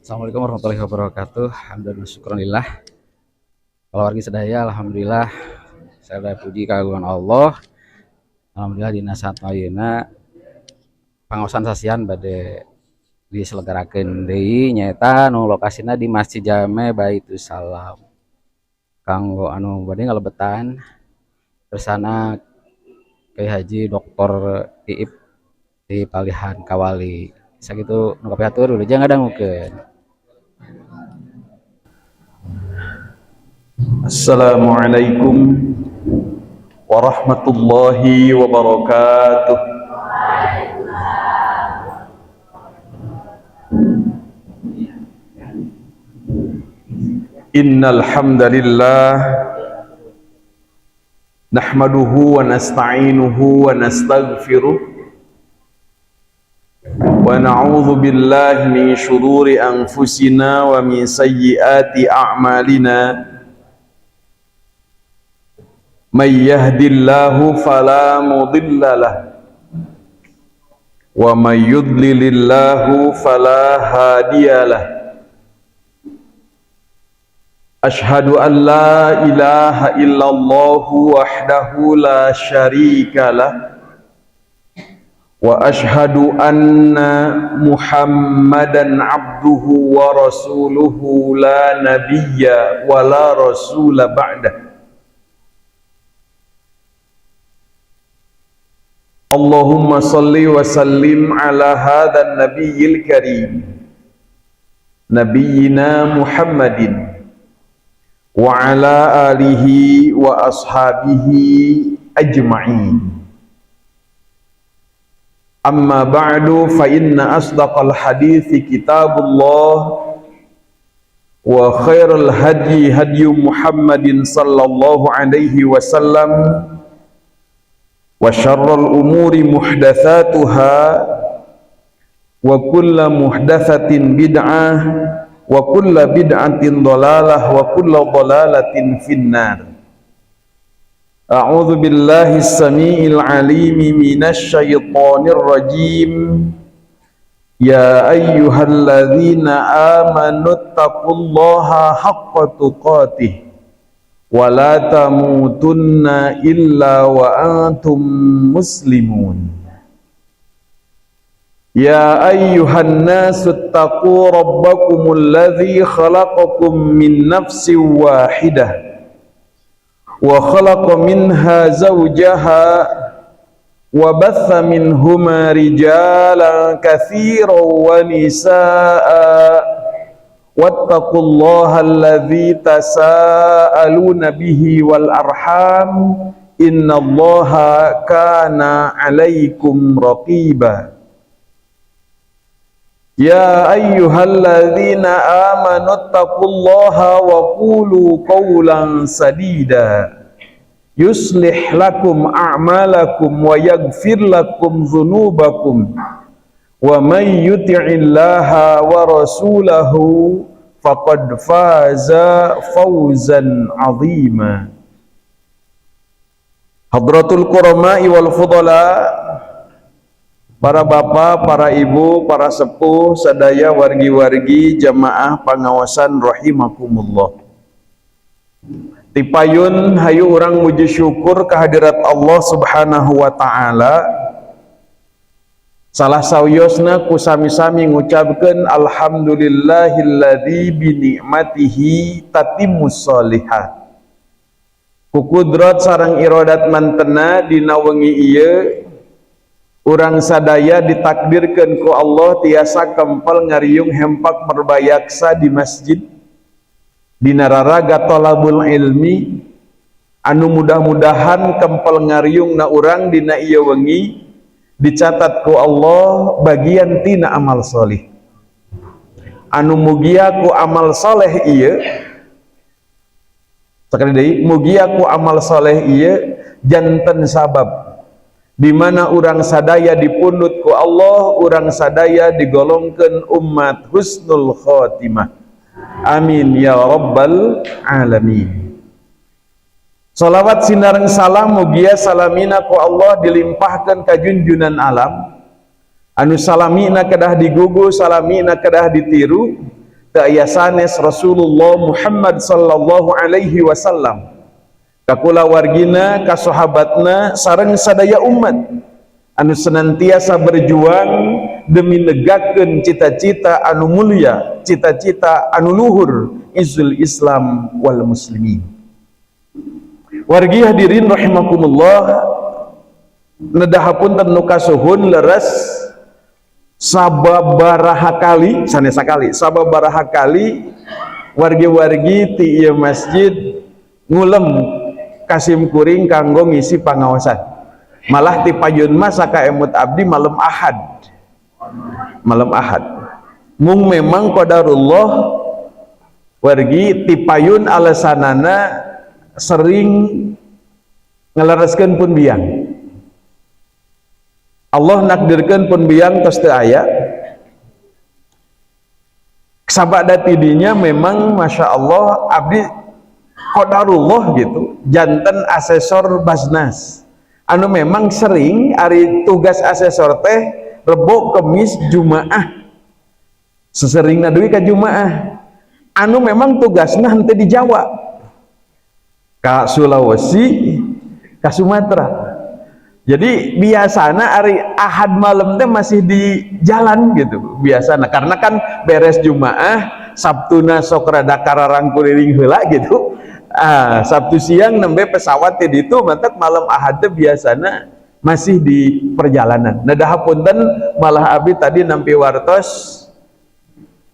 Assalamualaikum warahmatullahi wabarakatuh. Alhamdulillah, syukurillah. Wargi sadaya, alhamdulillah saya puji kagungan Allah. Alhamdulillah, dina saat ayeuna pangaosan sasihan bade diselenggarakeun deui, nyaeta nu lokasina di Masjid Jame Baitussalam. Kanggo anu bade ngalebetan bersana Kiai Haji Dr. Iip di palihan kawali. Sakitu nu kapihatur, wilujeng ngadangukeun. Assalamualaikum warahmatullahi wabarakatuh. Innal hamdalillah nahmaduhu wa nasta'inuhu wa nastaghfiruh wa na'udzu billahi min shururi anfusina wa min sayyiati a'malina. May yahdillahu fala mudilla lah wa may yudlilillahu fala hadiyalah. Ashhadu an la ilaha illallah wahdahu la syarika lah wa ashhadu anna Muhammadan abduhu wa rasuluhu la nabiyya wa la rasula ba'dah. Allahumma salli wa sallim ala hadzal nabiyil karim nabiyyina Muhammadin wa ala alihi wa ashabihi ajma'in. Amma ba'du, fa inna asdaqal hadithi kitabullah wa khairal hadyi hadyu Muhammadin sallallahu alaihi wasallam wa syarrul umuri muhdatsatuha wa kullu muhdatsatin bid'ah wa kullu bid'atin dhalalah wa kullu dhalalatin finnar. A'udzu billahi as-sami'il 'alimi minasy syaithanir rajim. Ya ayyuhalladzina amanu taqullaha haqqa tuqatih wa la tamutunna illa wa antum muslimun. Ya ayyuhan nasu taqu rabbakumul ladzi khalaqakum min nafsin wahidah wa khalaqa minha zawjaha wa batha minhuma rijalan katsiran wa nisaa. Wattaqullaha alladzi tasaaluna bihi wal arham innallaha kana 'alaikum raqiba. Ya ayyuhalladzina amanu taqullaha wa qulu qawlan sadida yuslih lakum a'malakum wa yaghfir lakum dzunubakum wa may yuti'illaha wa rasulahu faqad faza fawzan 'azima. Hadratul Qurama'i wal Fudala, para bapak, para ibu, para sepuh, sadaya wargi-wargi jamaah pangawasan rahimakumullah. Tipayun hayu urang muji syukur kehadirat Allah Subhanahu wa taala. Salah sawiosna ku sami-sami ngucapkeun alhamdulillahilladzi bi ni'matihi tatimmus sholihat. Ku kudrat sareng iradat mantena dina wengi ieu urang sadaya ditakdirkeun ku Allah tiasa kempel ngariung hempak merbayaksa di masjid dina raraga talabul ilmi, anu mudah-mudahan kempel ngariung na urang dina ieu wengi dicatat ku Allah bagian tina amal soleh. Anu mugia ku amal soleh ieu, sekali deui, mugia ku amal soleh ieu janten sabab di mana urang sadaya dipundut ku Allah, urang sadaya digolongkeun umat husnul khotimah. Amin ya rabbal alamin. Salawat sinareng salam mugia salamina ku Allah dilimpahkan ka junjunan alam, anu salamina kedah digugu, salamina kedah ditiru, Teu aya sanes Rasulullah Muhammad sallallahu alaihi wasallam ka kulawargina, ka sahabatna, sareng sadaya umat anu senantiasa berjuang demi negakkeun cita-cita anu mulia, cita-cita anu luhur, izzul Islam wal muslimin. Wargi hadirin rahimakumullah, nedah hapunten nu kasuhun, leres sababaraha kali, sanes sakali, sababaraha kali wargi-wargi ti ieu masjid ngulem ka sim kuring kanggo ngisi pangaosan. Malah ti payun mah sakaemut abdi malam Ahad, malam Ahad. Mung memang qadarullah wargi, ti payun alasanana sering ngelereskeun pun biang. Allah nakdirkeun pun biang tos teu aya. Sabada tidinya memang masya Allah abdi qadarullah gitu janten asesor Baznas anu memang sering ari tugas asesor teh Rebo, Kemis, Jumaah, sesering dugi ka Jumaah, anu memang tugasnya henteu di Jawa, ka Sulawesi, ka Sumatera. Jadi biasanya hari Ahad malam teh masih di jalan gitu biasanya, karena kan beres Jumaah, Sabtuna sok rada kararang kuriling heula gitu. Ah, Sabtu siang nembe pesawat di ditu, matak malam Ahad teh biasanya masih di perjalanan. Nah, dah punten, malah abdi tadi nampi wartos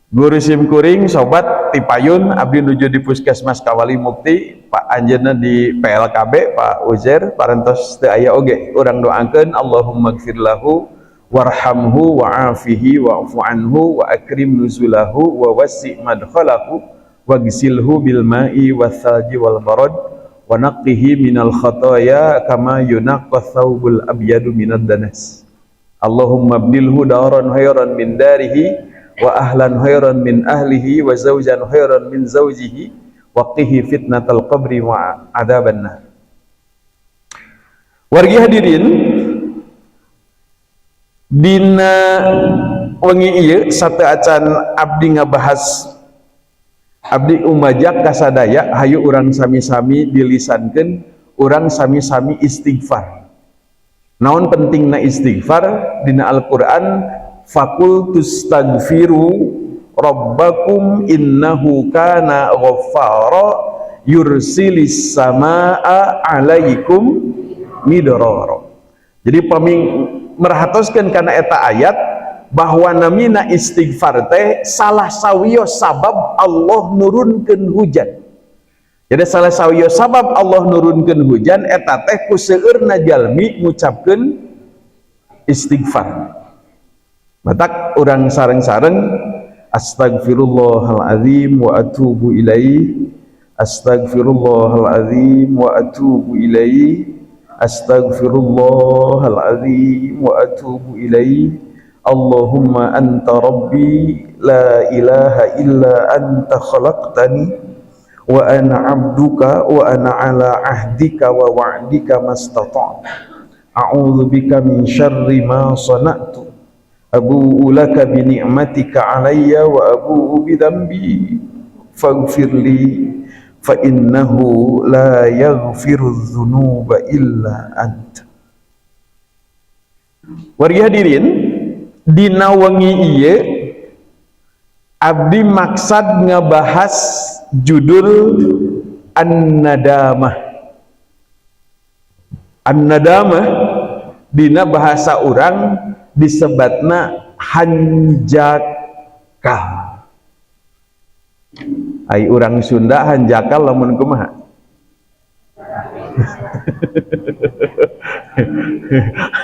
guru simkuring sobat tipayun abdi nuju di Puskesmas Kawali Mukti, Pak anjeunna di PLKB, Pak Uzer, parantos teu aya oge. Urang doakeun, Allahumma gfir lahu warhamhu wa'afihi wa'fu anhu wa akrim nuzulahu wa wasi' madkhalahu wagsilhu bil ma'i watsalji wal barad wa naqqihi minal khataya kama yunaqqa thawbul abyadu minad danas. Allahumma abdilhu daran khairan min darihi wa ahlan khairan min ahlihi wa zawjan khairan min zawjihi wa qihi fitnatal qabri wa adzaban nar. Wargi hadirin, dina wengi ieu sateuacan abdi ngabahas, abdi umajak kasadaya, hayu urang sami-sami dilisankeun, urang sami-sami istighfar. Naon pentingna istighfar? Dina Al-Qur'an, faqultustaghfiru rabbakum innahu kana ghaffara yursilis samaa alaikum midrara. Jadi pami merhatoskeun kana eta ayat bahwa namina istighfar teh salah sawios sabab Allah nurunkeun hujan. Jadi salah sawios sabab Allah nurunkeun hujan eta teh ku seueurna jalmi ngucapkeun istighfar. Matak urang sareng-sareng astagfirullahalazim wa atubu ilaih, astagfirullahalazim wa atubu ilaih, astagfirullahalazim wa atubu ilaih. Allahumma anta rabbi la ilaha illa anta khalaqtani wa ana abduka wa ana ala ahdika wa wa'dika mastata'tu, a'udzu bika min syarri ma sana'tu, abu'u laka bi ni'matika 'alayya wa abu'u bi dhanbi, faghfir li fa innahu la yaghfiru dzunuba illa anta. Wargi hadirin, dina wengi ieu abdi maksad ngabahas judul An-Nadamah. An-Nadamah dina bahasa urang disebatna hanjakal. Ai urang Sunda hanjakal lamun kumaha?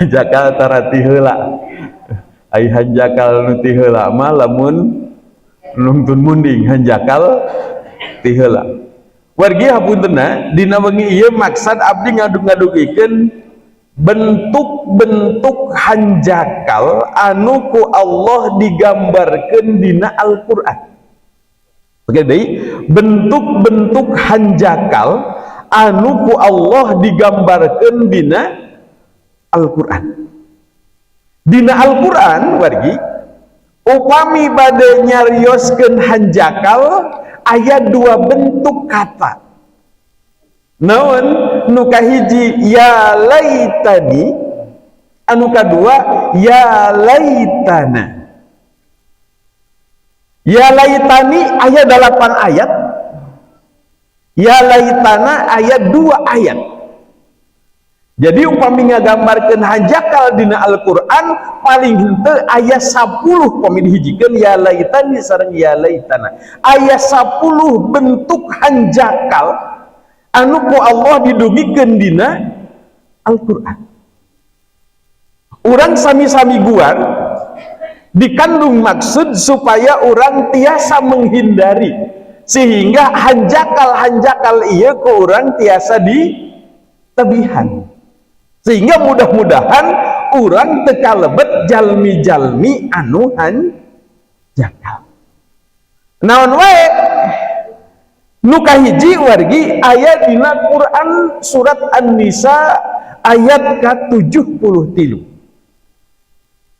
Hanjakal tarati heula. Ai hanjakal nu ti heula mah lamun nungtun munding, hanjakal ti heula. Wargi hapuntenna, dina wengi ieu maksad abdi ngadug-ngadugikeun bentuk-bentuk hanjakal anu ku Allah digambarkeun dina Al-Qur'an. Oke deui, bentuk-bentuk hanjakal anu ku Allah digambarkeun dina Al-Qur'an. Dina Al-Qur'an wargi, Upami bade nyarioskeun hanjakal aya dua bentuk kata. Naon? Nu kahiji ya laitani, anu kadua ya laitana. Ya laitani aya 8 ayat, ya laitana aya 2 ayat. Jadi upami ngagambarkeun hanjakal dina Al-Qur'an paling henteu aya 10 upami dihijikeun ya laitani sareng ya laitana. Aya 10 bentuk hanjakal anu ku Allah didugikeun dina Al-Qur'an. Urang sami-sami guar dikandung maksud supaya urang tiasa menghindari sehingga hanjakal-hanjakal ieu ku urang tiasa ditebihan. Sehingga mudah-mudahan urang teu kalebet jalmi-jalmi anu hanjakal. Naon wae? Nu kahiji wargi aya dina Quran surat An-Nisa ayat ka-73.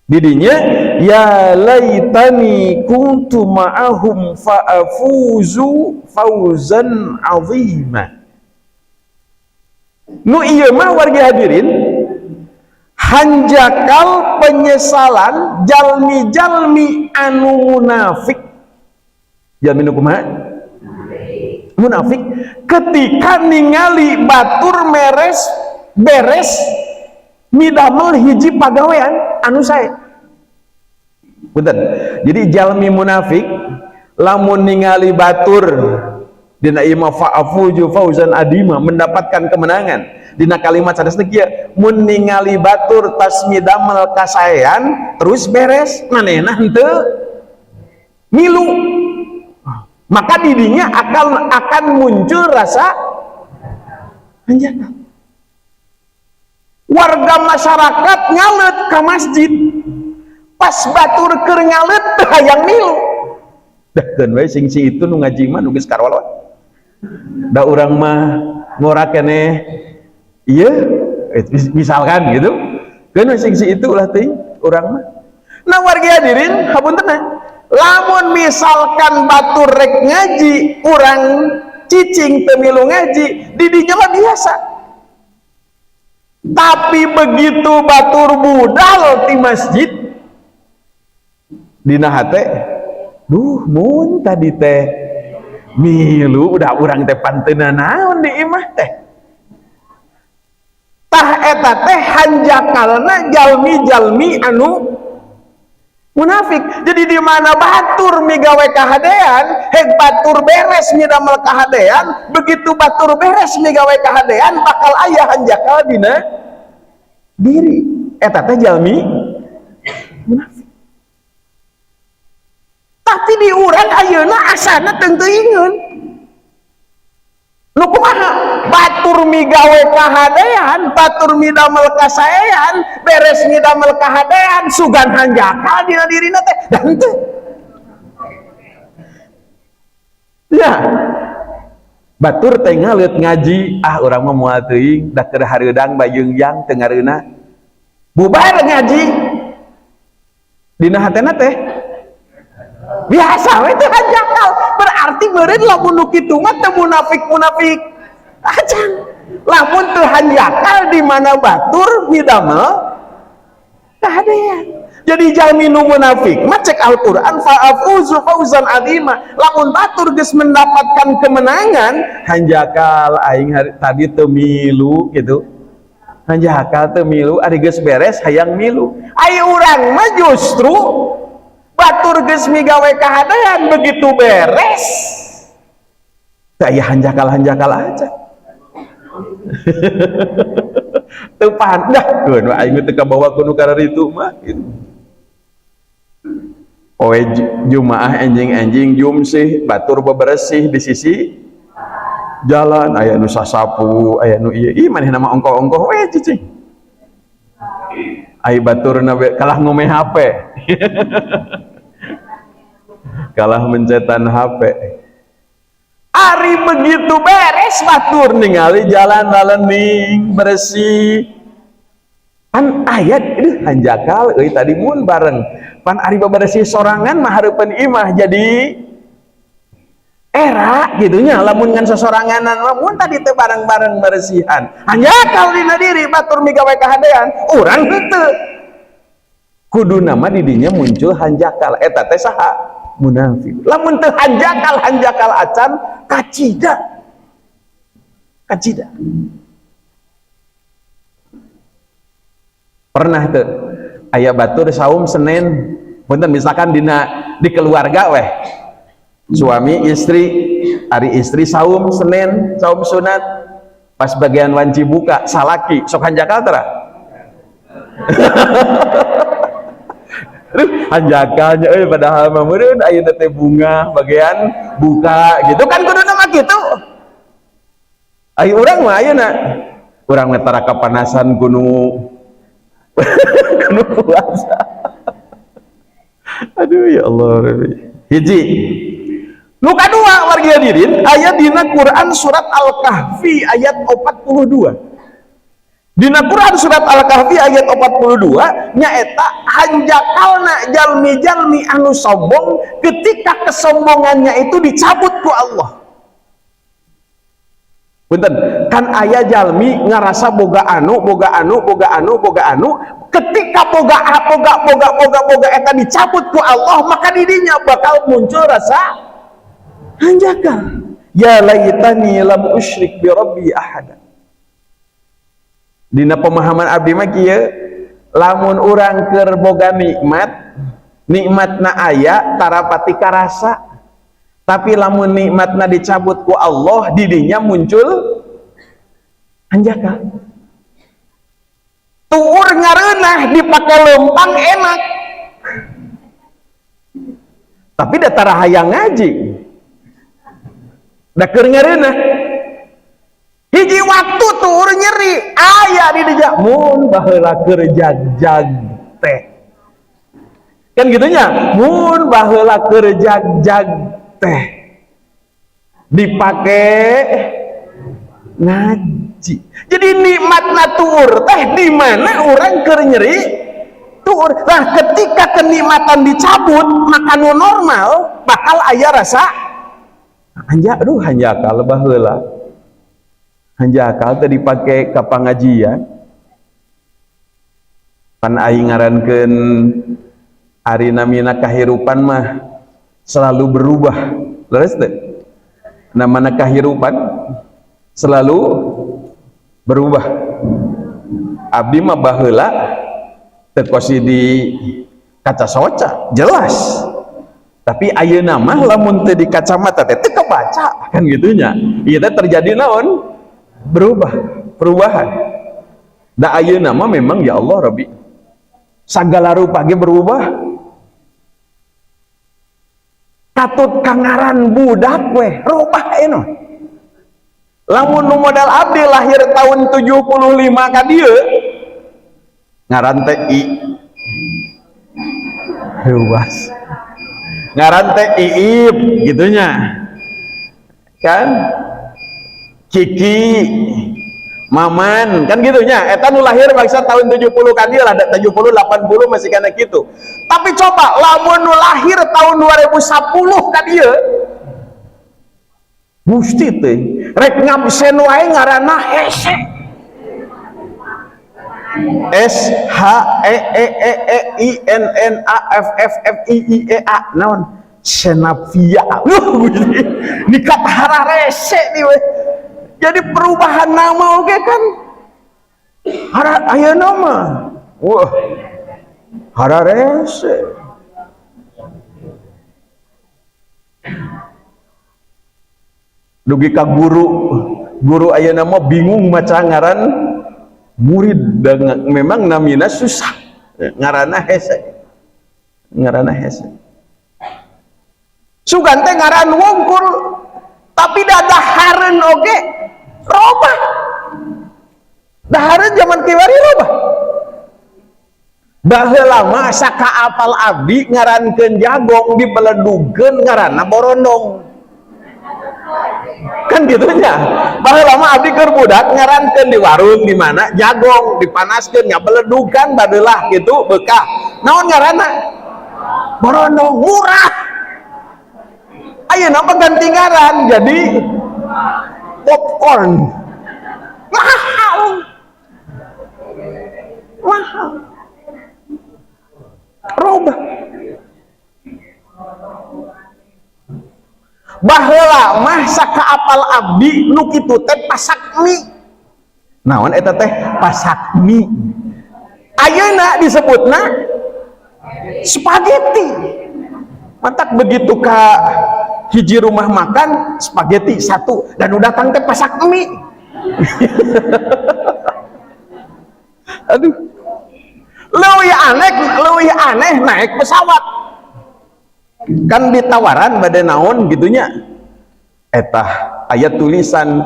Didinya ya laitani kuntu ma'ahum fa'afuzu fawzan 'azima. Nu ieu mah wargi hadirin hanjakal penyesalan jalmi-jalmi anu munafik. Jalmi nu kumaha? Munafik ketika ningali batur meres beres midamel hiji pagawean anu sae. Punten. Jadi jalmi munafik lamun ningali batur dina ieu mah fa'afuju fauzan adima mendapatkan kemenangan. Dina kalimat sanesna kieu, mun ningali batur tas midamel kasaean terus beres manehna henteu milu. Maka didinya akan muncul rasa hanjakal. Warga masyarakat ngaleut ka masjid, pas batur keur ngaleut teu hayang milu. Dah keun we sing si itu nu ngaji mah nu geus karolot. Da urang mah ngora keneh ieu misalkan gitu. Keun we sing si itu ulah teuing urang mah. Nah wargi hadirin hapunten. Lamun misalkan batur rek ngaji urang cicing teu milu ngaji didinya mah biasa. Tapi begitu batur budal di masjid dina hate, duh mun tadi teh milu udah urang teh panteuna naon di imah teh. Tah eta teh hanjakalna jalmi-jalmi anu munafik. Jadi di mana batur migawe kahadean, heg batur beres midamel kahadean, begitu batur beres migawe kahadean bakal aya hanjakal dina diri. Eta teh jalmi munafik. Tapi di urang ayeuna asana teu teuingeun. Nu kumaha? Batur migawe kahadean, batur midamel kasaean, beres midamel kahadean, sugan hanjakal dina dirina teh. Da henteu. Ya. Batur teh ngaleut ngaji, ah urang mah moal teuing, da keur hareudang bayeungjang teu ngareuna. Bubar ngaji. Dina hatena teh biasa we teh hanjakal. Berarti meureun lamun nu kitu mah teu munafik-munafik acan. Lamun teu hanjakal di mana batur midamel kahadean. Jadi jalmi nu munafik mah cek Al-Qur'an fa'afuzu fauzan azima. Lamun batur geus mendapatkan kemenangan, hanjakal aing hari, tadi teu milu gitu. Hanjakal teu milu, ari geus beres hayang milu. Ai urang mah justru batur geus migawe kahadean begitu beres teu aya hanjakal-hanjakal aja. Teu pandah keun aing teu kabawa ku nu kararitu mah gitu. Poe Jumaah enjing-enjing jumsih batur beberesih di sisi jalan aya nu sasapu aya nu ieu ih manehna mah ongkoh-ongkoh we cicing. Ai baturna kalah ngome HP. Kalah mencetan HP. Ari begitu beres batur ningali jalan lalening bersih. Kan ayat ini hanjakal euy tadi mun bareng. Pan ari baberesih sorangan mah hareupeun imah jadi era gitunya, lamun ngan sesoranganan mah mun tadi teh bareng-bareng beresihan. Hanjakal dina diri batur migawe kahadean, urang henteu. Kuduna mah di dinya muncul hanjakal, eta teh saha? Munafik. Lamun teu hanjakal, hanjakal acan kacida. Kacida. Pernah teu aya batur saum Senin, punten misalkan dina di keluarga weh. Suami istri, ari istri saum Senin, saum sunat, pas bagian wanci buka salaki sok hanjakal tara? Hanjakalnya euy padahal mah meureun ayeuna teh bunga bagian buka gitu kan kuduna mah kitu. Ari urang mah ayeuna urang mah tara kapanasan kuno kuno puasa. Aduh ya Allah. Hiji. Nu kadua wargi hadirin aya dina Quran surat Al-Kahfi ayat 42. Dina Quran surat Al-Kahfi ayat 42 nyaeta hanjakalna jalmi-jalmi anu sombong ketika kesombongannya itu dicabut ku Allah. Punten, kan aya jalmi ngarasa boga anu, boga anu, boga anu, boga anu, ketika boga boga boga boga boga eta dicabut ku Allah, maka didinya bakal muncul rasa hanjakal. Ya laitani lam usyrik bi rabbi ahada. Dina pemahaman abdi mah kieu, lamun urang keur boga nikmat, nikmatna aya tarapati karasa. Tapi lamun nikmatna dicabut ku Allah, didinya muncul hanjakal. Tuur ngareunah dipake lempang enak. Tapi da tara hayang ngaji. Da keur ngareunah. Hiji waktu tuur nyeri aya di dinya mun baheula keur jag-jag teh. Kan gitunya, mun baheula keur jag-jag teh dipake ngaji. Jadi nikmatna tuur teh di mana urang keur nyeri tuur. Nah, ketika kenikmatan dicabut, maka nu normal bakal aya rasa anja, aduh hanjakal baheula. Hanjakal teh dipake ka pangajian. Pan aing ngarankeun ari namina kahirupan mah selalu berubah. Leres teh? Namana kahirupan selalu berubah. Abdi mah baheula teu kosi di kaca soca, jelas. Tapi ayeuna mah lamun teu di kacamata teh teu kebaca kan gitunya. Ieu teh terjadi naon? Berubah, perubahan. Da ayeuna mah memang ya Allah Rabbi, sagala rupa ge berubah. Katut kangaran budak weh, rubah ayeuna. Lamun nu modal abdi lahir tahun 75 ka dieu, ngaran teh I. Bebas. Ngaran teh Iip gitunya. Kan? Kiki, Maman, kan gitunya. Eta nu lahir bangsa tahun 70 ka dieu lah, 70 80 masih kana kitu. Tapi coba lamun nu lahir tahun 2010 ka dieu, Gusti teh rek ngabsen wae ngaranna hese. S H E E E E I N N A F F F I I E A naon? Senapia. Gusti. Nikat hararese nih we. Jadi perubahan nama oge kan hara ayeuna mah. Wah. Hararese. Dugi ka guru, guru ayeuna mah bingung maca ngaran murid dan memang namina susah. Ngaranna hese. Ngaranna hese. Sugan teh ngaran wungkul tapi dadahareun oge robah. Dahareun zaman kiwari robah. Baheula mah sakaapal abdi ngarankeun jagong dibeledugkeun ngaranna borondong. Kan gitunya. Baheula mah abdi keur budak ngarankeun di warung di mana jagong dipanaskeun ngabeledugan badelah gitu bekah. Naon ngaranna? Borondong murah. Ayeuna mah ganti ngaran jadi popcorn. Mahal. Mahal. Robah. Baheula mah sakaapal abdi nu kitu teh pasak mie. Naon eta teh pasak mie. Ayeuna disebutna spaghetti. Mantak begitu ka hiji rumah makan spaghetti satu dan udah datang teh pasak mie. Aduh. Leuwih aneh naik pesawat. Kan ditawaran bade naon gitunya. Eta aya tulisan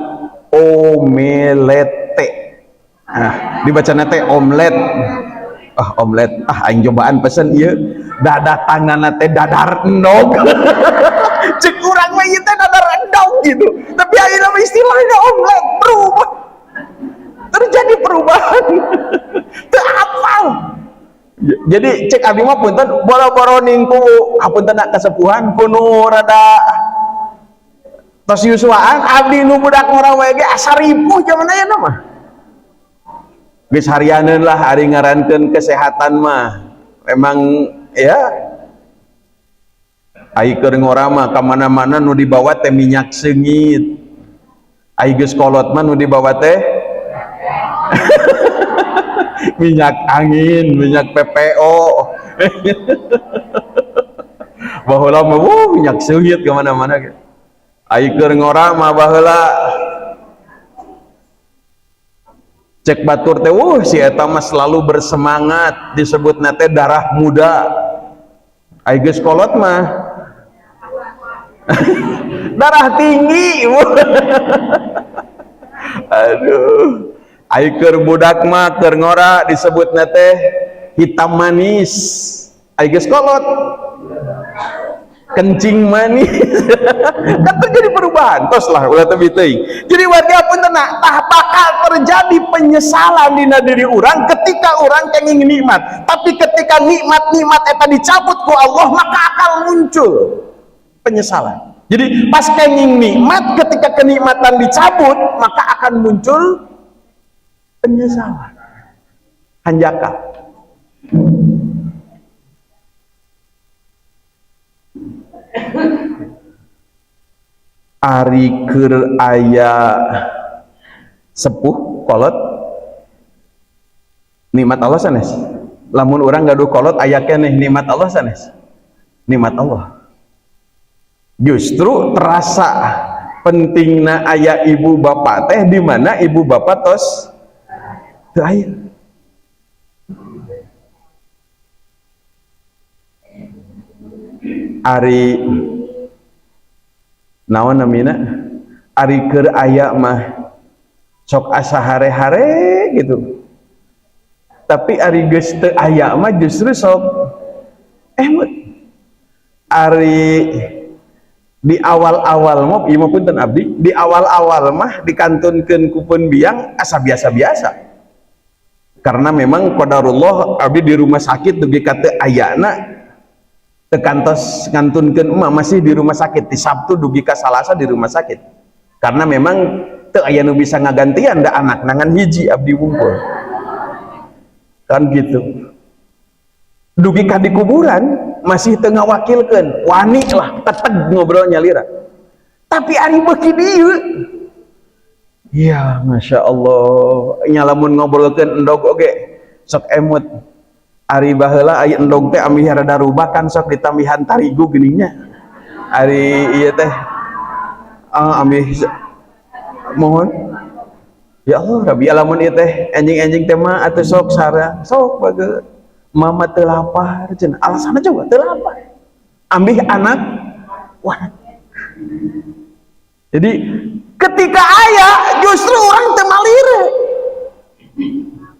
omelette. Nah, dibacana teh omlet. Ah, omlet. Ah, aing cobaan pesen ieu. Dadatangna teh dadar endog. Cek urang mah ieu teh dadar endog gitu. Tapi ayeuna mah istilahnya omlet, berubah. Terjadi perubahan. Teu apal. Jadi cek abdi mah punten boro-boro ningku hapunten kasepuhan kuno rada tos yuswaan abdi nu budak ngora wae ge asa ripuh jaman ayeuna mah. Geus harianeun lah ari ngarankeun kesehatan mah. Memang ya ai keur ngora mah ka mana-mana nu dibawa teh minyak seungit. Ai geus kolot mah nu dibawa teh minyak angin, minyak PPO. Baheula mah minyak seungit ke mana-mana gitu. Ai keur ngora mah baheula cek batur teh si eta mah selalu bersemangat, disebutna teh darah muda. Ai geus kolot mah darah tinggi. Aduh. Ai keur budak mah keur ngora disebutna teh hitam manis. Ai geus kolot kencing manis. Kan terjadi perubahan tos lah ulah teu teuing. Jadi warga punten tah bakal terjadi penyesalan dina diri urang ketika urang kenging nikmat. Tapi ketika nikmat-nikmat eta dicabut ku Allah maka akan muncul penyesalan. Jadi pas kenging nikmat, ketika kenikmatan dicabut maka akan muncul penyesalan. Hanjaka. Ari keur aya sepuh kolot nikmat Allah sanes. Lamun urang gaduh kolot aya keneh nikmat Allah sanes. Nikmat Allah. Justru terasa pentingna aya ibu bapak teh di mana ibu bapak tos teu aya. Ari naon namina? Ari keur aya mah sok asa hare-hare gitu. Tapi ari geus teu aya mah justru sok emut. Ari di awal-awal mah ieu mah punten abdi, di awal-awal mah dikantunkeun ku pun biang asa biasa-biasa. Karena memang qadarullah abdi di rumah sakit dugi ka teu ayana teu kantos ngantunkeun emak masih di rumah sakit di Sabtu dugi ka Salasa di rumah sakit. Karena memang teu aya nu bisa ngagantian da anak nangan hiji abdi wungkul. Kan gitu. Dugi ka di kuburan masih teu ngawakilkeun, wani lah teteg ngobrol nyalira. Tapi ari beuki dieu ya Masya Allah, nya lamun ngobrolkeun endog oge sok emut. Ari baheula aya endog teh amih rada rubah kan sok ditambihan tarigu geuning nya. Ari ieu teh amih mohon ya Allah Rabbi lamun ieu teh enjing-enjing teh mah atuh sok sarang sok bageut. Mama teu lapar cenah, alasanna coba teu lapar. Amih anak wah. Jadi ketika aya justru orang teu malire.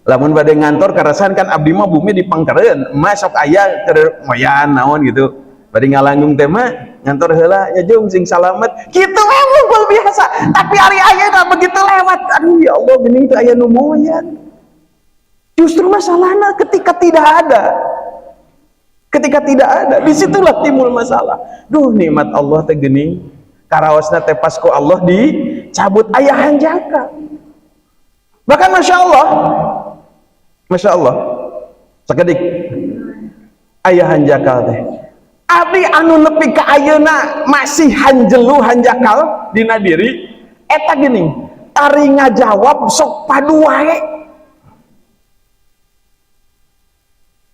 Lamun bade ngantor karasan kan abdi mah bumi dipangkereun, emak sok aya keur moyan naon gitu. Bade ngalanggung teh mah ngantor heula nya jung sing salamet. Kitu memang luar biasa. Tapi ari ayeuna begitu lewat, aduh ya Allah geuning teu aya nu moyan. Justru masalahnya ketika tidak ada. Ketika tidak ada, disitulah timbul masalah. Duh, nikmat Allah teh geuning, karaosna teh pas ku Allah dicabut, aya hanjakal. Bahkan Masya Allah, Masya Allah, sakedik aya hanjakal teh. Abdi anu nepi ka ayeuna masih hanjelu hanjakal dina diri eta geuning, tari ngajawab sok padu wae.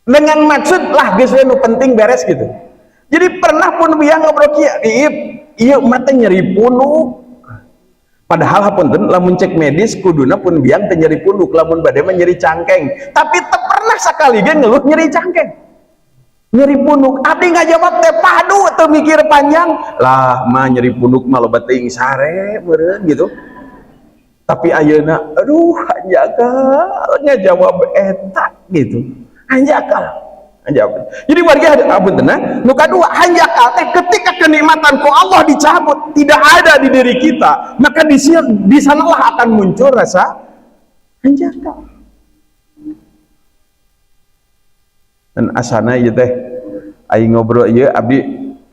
Dengan maksud lah geus we nu penting beres gitu. Jadi pernah pun biang ngobrol kieu, ieu mah teh nyeri punuk. Padahal hapunten lamun cek medis kuduna pun biang teh nyeri punuk, lamun bade mah nyeri cangkeng. Tapi teu pernah sakali ge ngeluh nyeri cangkeng. Nyeri punuk, abdi ngajawab teh padu teu mikir panjang. Lah mah nyeri punuk mah loba teuing sare meureun gitu. Tapi ayeuna aduh hanjakal ngajawab eta gitu. Hanjakal. Hanjakal. Jadi warga apunten nah, nu kadua hanjakal teh ketika kenikmatan ku Allah dicabut, tidak ada di diri kita, maka di sanalah akan muncul rasa hanjakal. Dan asana ieu teh aing ngobrol ieu abdi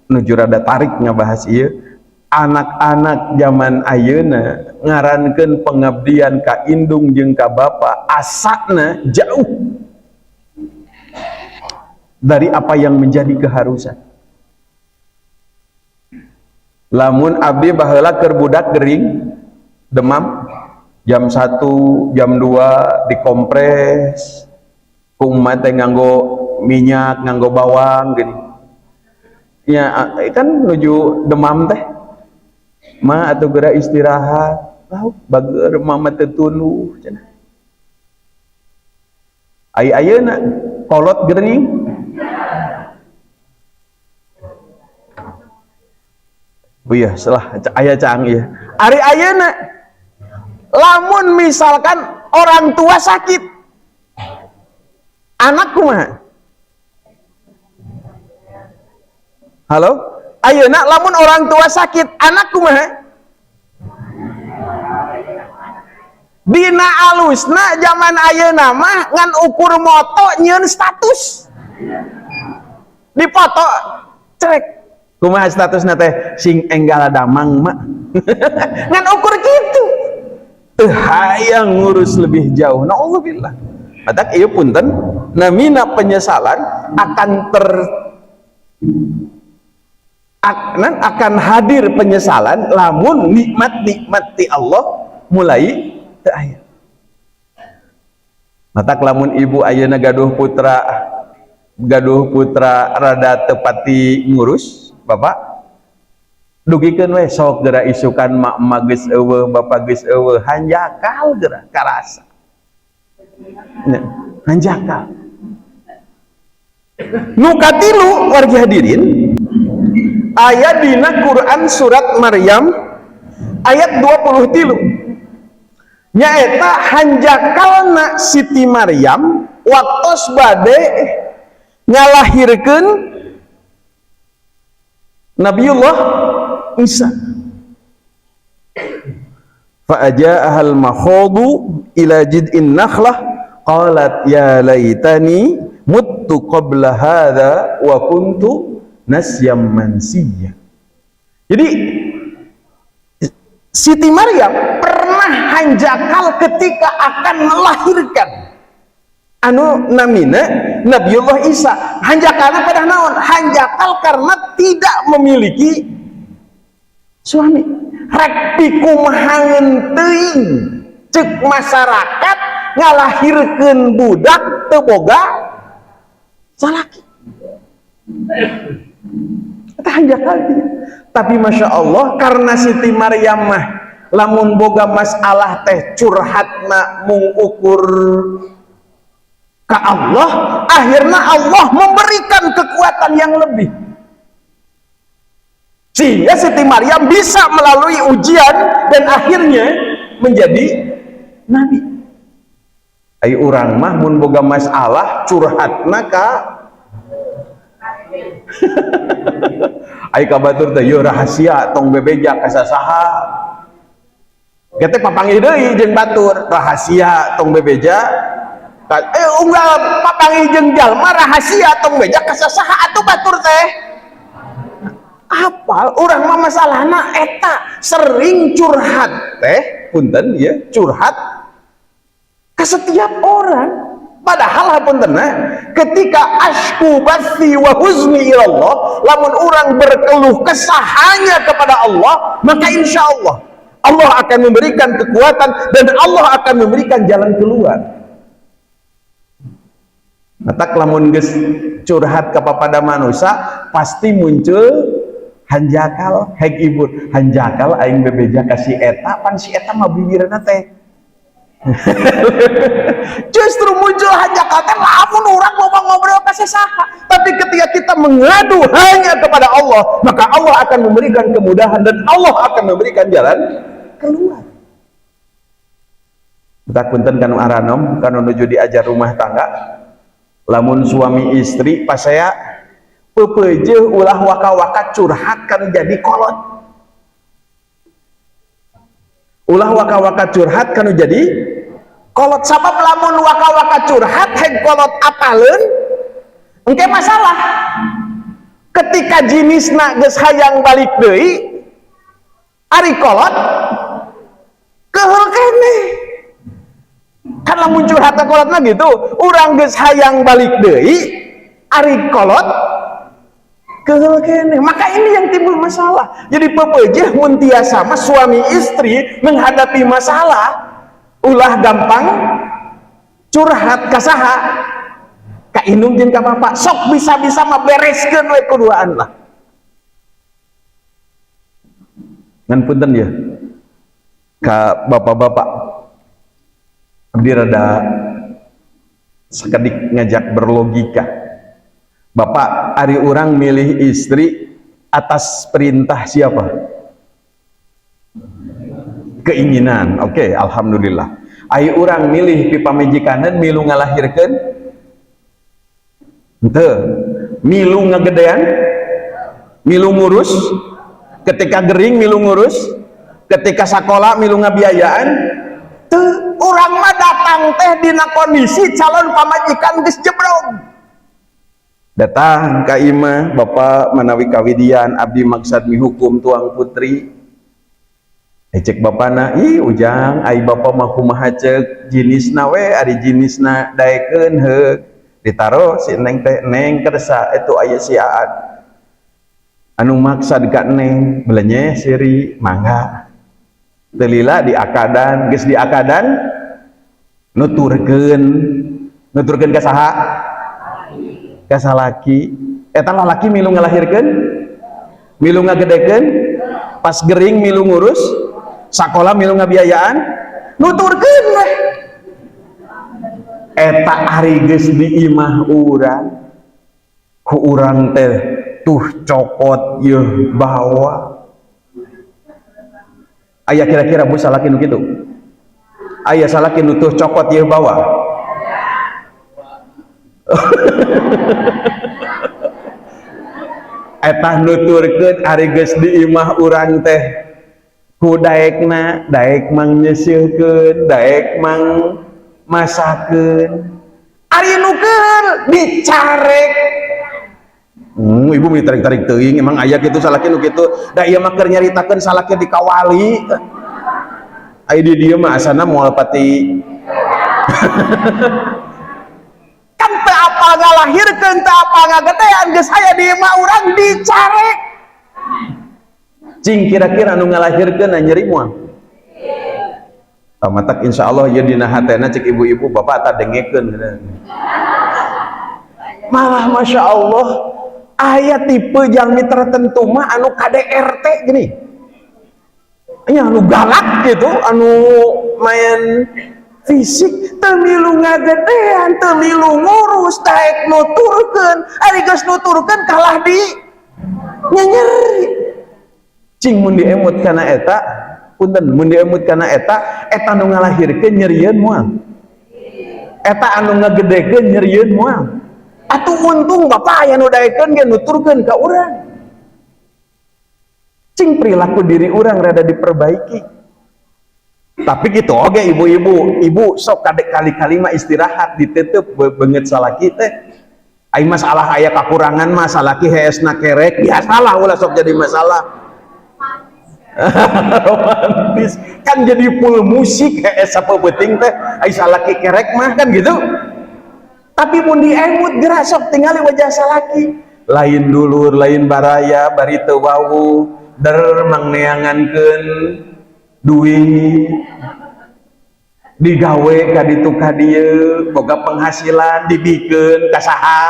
nuju rada tarik ngabahas ieu, anak-anak zaman ayeuna ngarankeun pengabdian ka indung jeung ka bapa asana jauh dari apa yang menjadi keharusan. Lamun abdi baheula keur budak gering demam jam 1 jam 2 dikompres ku emak teh nganggo minyak nganggo bawang gini ya kan nuju demam teh ma atau geura istirahat lau bager mama teu tunduh cenah. Ai ayeuna kolot gering. Oh iya, salah aya cang iya. Ari ayeuna lamun misalkan orang tua sakit, anak kumaha? Halo? Ayeuna lamun orang tua sakit, anak kumaha? Dina alusna zaman ayeuna mah ngan ukur moto nyieun status. Dipoto cek. Kumaha statusna teh sing enggal damang mak. Ngan ukur kitu. Teu hayang ngurus lebih jauh. Naudzubillah. Matak ieu punten namina penyesalan akan akan hadir penyesalan lamun nikmat-nikmat ti Allah mulai teu aya. Matak lamun ibu ayeuna gaduh putra rada teu pati ngurus bapak dugikeun we sok geura isukan mak geus eueuh bapak geus eueuh hanjakal geura karasa. Nya, hanjakal. Nu katilu wargi hadirin aya dina Quran surat Maryam ayat 23 nyaeta hanjakalna Siti Maryam waktos bade ngalahirkeun Nabiullah Isa. Fa aja'ahal makhadu ila jid'in nakhlah qalat ya laitani muttu qabla hadza wa kuntu nasyam mansiya. Jadi Siti Maryam pernah hanjakal ketika akan melahirkan anu namina Nabiullah Isa. Hanjakalna pada naon? Hanjakal karena tidak memiliki suami. Rek pikumahangeun teuing ceuk masyarakat ngalahirkeun budak teu boga salaki. Eta hanjakal dia. Tapi Masya Allah karena Siti Maryam mah lamun boga masalah teh curhatna mung ukur ke Allah, akhirnya Allah memberikan kekuatan yang lebih sehingga Siti Maryam bisa melalui ujian dan akhirnya menjadi nabi. Ai urang mah mun boga masalah curhatna ka ai ka batur teh yeuh rahasia tong bebeja ka sasaha. Ge teh papanggih deui jeung batur rahasia tong bebeja Unggal papanggih jeung jalma rahasia tong beja ka sasaha atuh batur teh. Apal urang mah masalahna eta sering curhat teh, punten ya, curhat ke setiap orang. Padahal punten ketika ashku bathi wa huzni ilallah, lamun orang berkeluh kesah hanya kepada Allah, maka insya Allah Allah akan memberikan kekuatan dan Allah akan memberikan jalan keluar. Matak lamun geus curhat kepada manusia pasti muncul hanjakal. Hek ibu hanjakal aing bebeja ka si eta, pan si eta mah bibirna teh. Justru muncul hanjakal teh lamun urang loba ngobrol ka saha. Tapi ketika kita mengadu hanya kepada Allah, maka Allah akan memberikan kemudahan dan Allah akan memberikan jalan keluar. Tak punten kanu aranom, kanu nuju diajar rumah tangga, lamun suami istri pasaya pepeujeuh ulah waka-waka curhat kanu jadi kolot. Ulah waka-waka curhat kanu jadi kolot, sabab lamun waka-waka curhat heg kolot apaleun engke masalah. Ketika jinisna geus hayang balik deui, ari kolot keheul keneh. Kan lamun curhat ka kolotna gitu, urang geus hayang balik deui, ari kolot keheul keneh. Maka ini yang timbul masalah. Jadi pepeujeuh mun tiasa mah suami istri menghadapi masalah ulah gampang curhat ka saha, ka indung jeung ka bapak. Sok bisa-bisa mah bereskeun we kuduaan lah. Ngan punten ya ka bapak-bapak, abdi rada sakedik ngajak berlogika. Bapak, ari urang milih istri atas perintah siapa? Keinginan. Oke, alhamdulillah. Ari urang milih pipamajikaneun milu ngalahirkeun? Henteu. Milu ngagedean? Milu ngurus? Ketika gering milu ngurus? Ketika sakola milu ngabiayaan? Teu. Urang mah datang teh dina kondisi calon pamajikan geus jebrog. Datang ka imah, "Bapak, manawi kawidian abdi maksad mihukum tuang putri." Cek bapana, "Ih Ujang, ai bapak mah kumaha ceuk jinisna we, ari jinisna daekeun heuk." Ditaro si neng teh, "Neng, kersa itu aya si Aad anu maksad ka neng." "Belenye siri, mangga." Teu lila diakadan, geus diakadan nuturkeun, nuturkeun ka saha? Ka salaki. Eta lalaki milu ngalahirkeun, milu ngagedekeun, pas gering milu ngurus, sakola milu ngabiayaan? Nuturkeun weh. Eta ari geus di imah urang, ku urang teh tuh cokot yeuh bawa. Aya kira-kira bu salaki nu kitu? Aya salaki nu tuh cokot yeuh bawa? Eta nuturkeun ari geus di imah urang teh ku daekna, daek mang nyeuseuhkeun, daek mang masakeun, ari nu keur dicarek. Ibu mah ditarik-tarik teuing, emang aya kitu salaki nu kitu? Da ieu mah keur nyaritakeun salaki dikawali. Aya di dieu mah asana moal pati. Kan teu apal ngalahirkeun, teu apal ngagedean, geus aya di imah urang dicarek. Cing kira-kira anu ngalahirkeun nyeri moal? Tamatak insyaallah ieu dina hatena cek ibu-ibu bapak tak dengekeun. Malah masya Allah aya tipe jalmi tertentu mah anu KDRT gini. Nya anu galak gitu, anu main fisik, teu milu ngagedean, teu milu ngurus, daek nuturkeun, ari geus nuturkeun kalah di nyenyeri. Cing mun diemut kana eta, punten, mun diemut kana eta, eta nu ngalahirkeun nyerieun moal? Eta anu ngagedekeun nyerieun moal? Atuh untung bapak aya nu daekeun ge nuturkeun ka urang. Cing perilaku diri urang rada diperbaiki. Tapi gitu oke ibu-ibu, ibu sok kadek kali-kali mah istirahat ditutup beungeut salaki teh. Ai masalah aya kakurangan mah salaki heesna kerek, biasalah ulah sok jadi masalah. Romantis kan jadi full musik hees sapeuting teh, ai salaki kerek mah kan gitu. Tapi mun diemut geura sok tingali wajah salaki. Lain dulur, lain baraya, bari teu wawuh, der mangneangankeun duit digawe ka ditu ka dieu, boga penghasilan dibikeun ka saha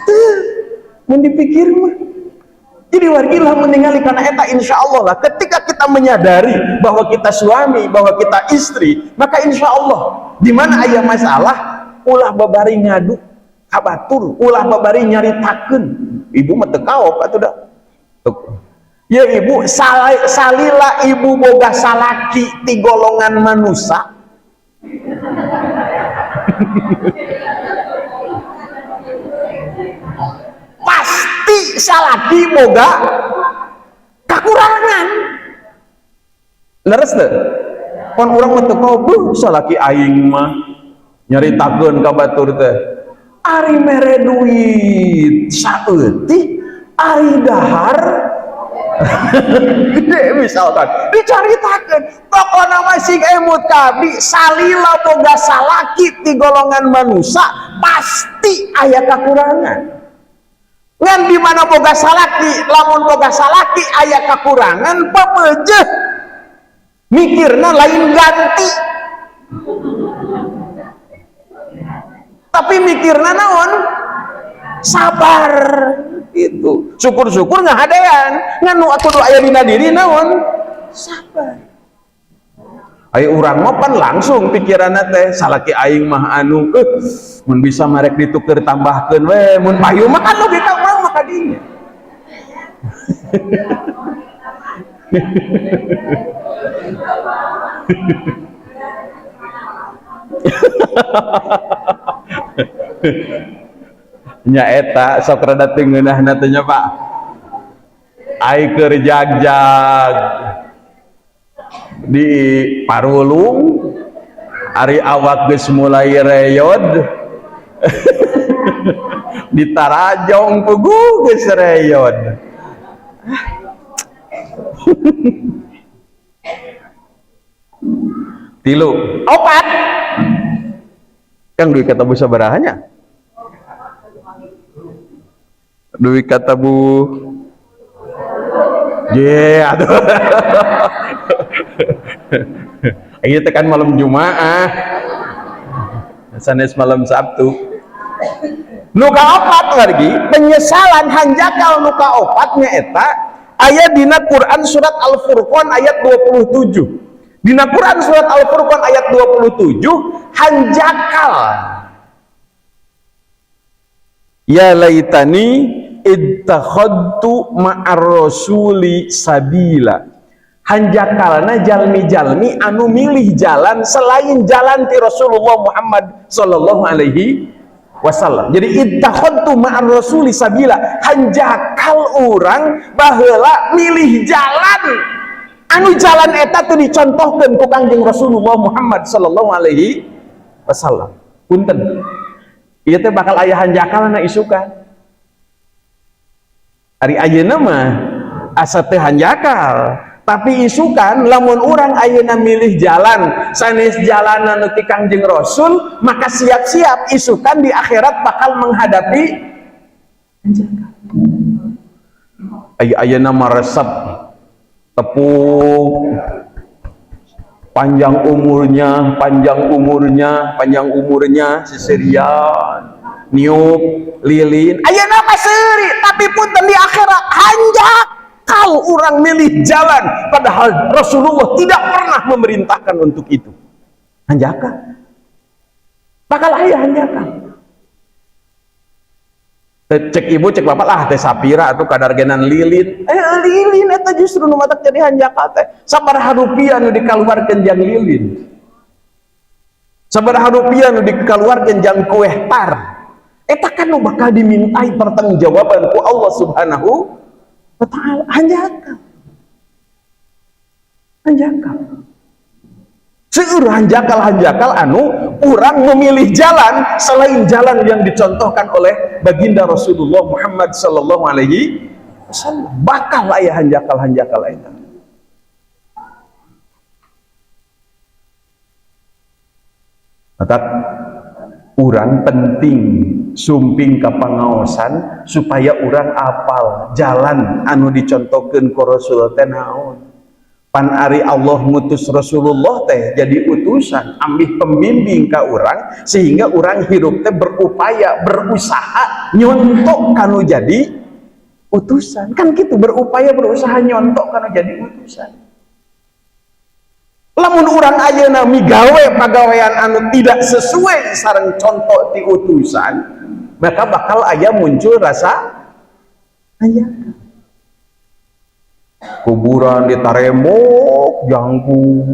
teu mun dipikir mah. Jadi wargi lah meninggali karena eta insyaallah lah ketika kita menyadari bahwa kita suami, bahwa kita istri, maka insyaallah di mana aya masalah ulah babari ngadu ka batur, ulah babari nyaritakeun. Ibu mah teu kaop atuh da. Ya ibu, salila ibu boga salaki ti golongan manusia. Pasti salaki boga kakurangan. Leres teu? Pon urang mah teu kaob, salaki aing mah nyaritakeun ka batur teh. Ari mere duit saeutik, ari dahar gede misalkan dicaritakeun. Pokona mah sing emut ka abdi, salila boga salaki ti golongan manusia pasti aya kakurangan. Ngan di mana boga salaki, lamun boga salaki aya kakurangan pepeujeuh mikirna lain ganti, tapi mikirna naon? Sabar. Itu syukur-syukur ngahadean ngan nu kudu aya dina diri naon? Sabar. Ayo urang mah pan langsung pikiranna teh salaki aing mah anu mun bisa marek dituker tambahkeun we mun payu mah kan logika urang mah kadinya. Nya eta sok rada teu ngeunahna teh nya Pak. Ai keur jagjag di Parulung ari awak geus mulai reyod di Tarajong puguh geus reyod. Tilu, opat. Kang duit kata bu sabarahanya? Duit kata bu ye aduh. Ini tekan malam Jumaah sanes malam Sabtu. Nu kaopat lagi penyesalan hanjakal nu kaopatnya eta aya dina Quran surat Al-Furqan ayat 27. Dina Quran surat Al-Furqan ayat 27 hanjakal ya laitani ittakhadtu ma'ar rasuli sabila. Hanjakalna jalmi-jalmi anu milih jalan selain jalan ti Rasulullah Muhammad sallallahu alaihi wasallam. Jadi ittakhadtu ma'ar rasuli sabila, hanjakal urang baheula milih jalan anu jalan eta teu dicontohkeun ku Kangjeng Rasulullah Muhammad sallallahu alaihi wasallam. Punten. Ieu teh bakal aya hanjakalna isukan. Ari ayeuna mah asa teu hanjakal, tapi isukan lamun urang ayeuna milih jalan sanes jalanan nu ti Kangjeng Rasul, maka siap-siap isukan di akhirat bakal menghadapi hanjakal. Ayeuna mah resep tepuk panjang umurnya, panjang umurnya, panjang umurnya seserian niup lilin ayeuna mah seuri, tapi punten di akhirat hanjakal urang milih jalan padahal Rasulullah tidak pernah memerintahkan untuk itu. Hanjakal bakal aya hanjakal. Cek ibu cek bapak lah teh sapira atuh kadargenan lilin, lilin eta justru nu matak jadi hanjakal teh. Sabaraha rupiah nu dikaluarkeun jang lilin, sabaraha rupiah nu dikaluarkeun jang kueh tar, eta kan nu bakal dimintai pertanggungjawaban ku Allah Subhanahu wa taala. Hanjakal, hanjakal. Seueur hanjakal-hanjakal anu urang memilih jalan selain jalan yang dicontohkan oleh baginda Rasulullah Muhammad sallallahu alaihi wasallam. Bakal aya hanjakal-hanjakal eta. Maka urang penting sumping ka pangaosan supaya urang apal jalan anu dicontohkeun ku Rasul teh naon. Pan ari Allah ngutus Rasulullah teh jadi utusan ambih pembimbing ka urang sehingga urang hirup teh berupaya berusaha nyontok kanu jadi utusan. Kan gitu, berupaya berusaha nyontok kanu jadi utusan. Lamun urang ayeuna migawe pagawean anu tidak sesuai sareng contoh ti utusan, maka bakal aya muncul rasa aya. Kuburan ditaremok jangku.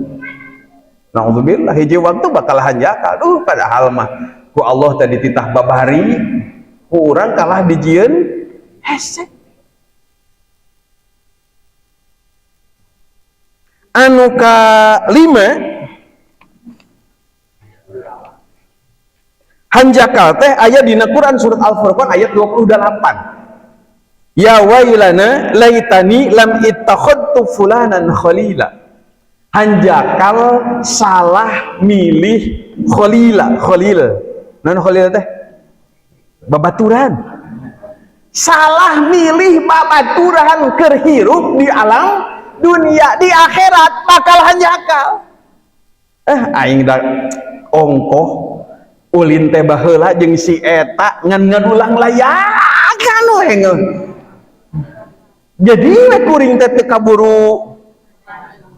Naudzubillah, hiji waktu bakal hanjakal. Duh, padahal mah ku Allah tadi titah babari, ku urang kalah dijieun hese. Anu kalima, hanjakal teh aya dina Quran surat Al-Furqan ayat 28. Ya wailana laitani lam ittakhadtu fulanan khalila. Hanjakal salah milih khalila, khalil. Naon khalil teh? Babaturan. Salah milih babaturan keur hirup di alam dunia, di akhirat bakal hanjakal. Aing da ongkoh ulin teh baheula jeung si eta ngan ngadulang layakan we ngeun. Jadi we kuring teh teu kaburu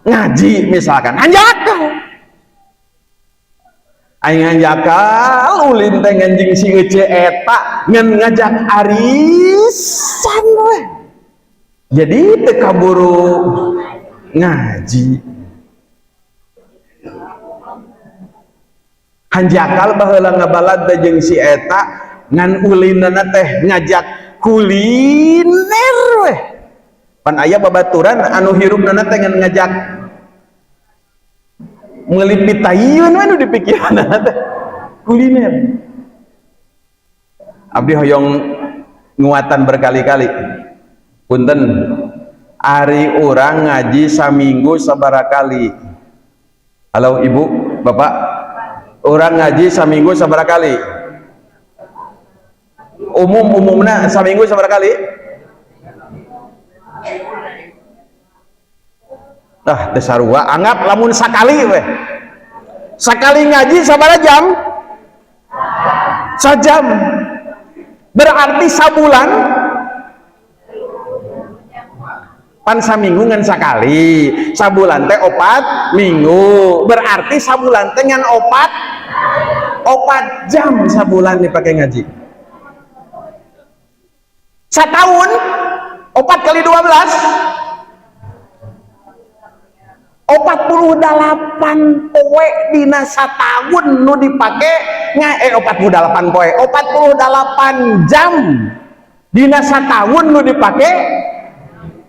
ngaji misalkan hanjakal. Aing hanjakal ulin teh nganjing si ece eta ngan ngajak arisan we. Jadi teu kaburu ngaji. Hanjakal baheula ngabalad teh jeung si eta ngan ulinana teh ngajak kuliner weh. Pan aya babaturan anu hirupna teh ngan ngajak meuli pitayun we nu dipikiranna teh kuliner. Abdi hoyong nguatan berkali-kali. Punten, ari urang ngaji saminggu sabaraha kali? Halo ibu, bapak, urang ngaji saminggu sabaraha kali? Umum-umumna saminggu sabaraha kali? Ah, teu sarua, anggap lamun sakali weh. Sakali ngaji sabaraha jam? Sajam. Berarti sabulan pan saminggu ngan sakali, sabulan teh 4 minggu. Berarti sabulan teh ngan 4 jam sabulan dipakai ngaji. Setahun 4 kali 12, 48 poe dina satahun nu dipake 48 poe, 48 jam dina satahun nu dipake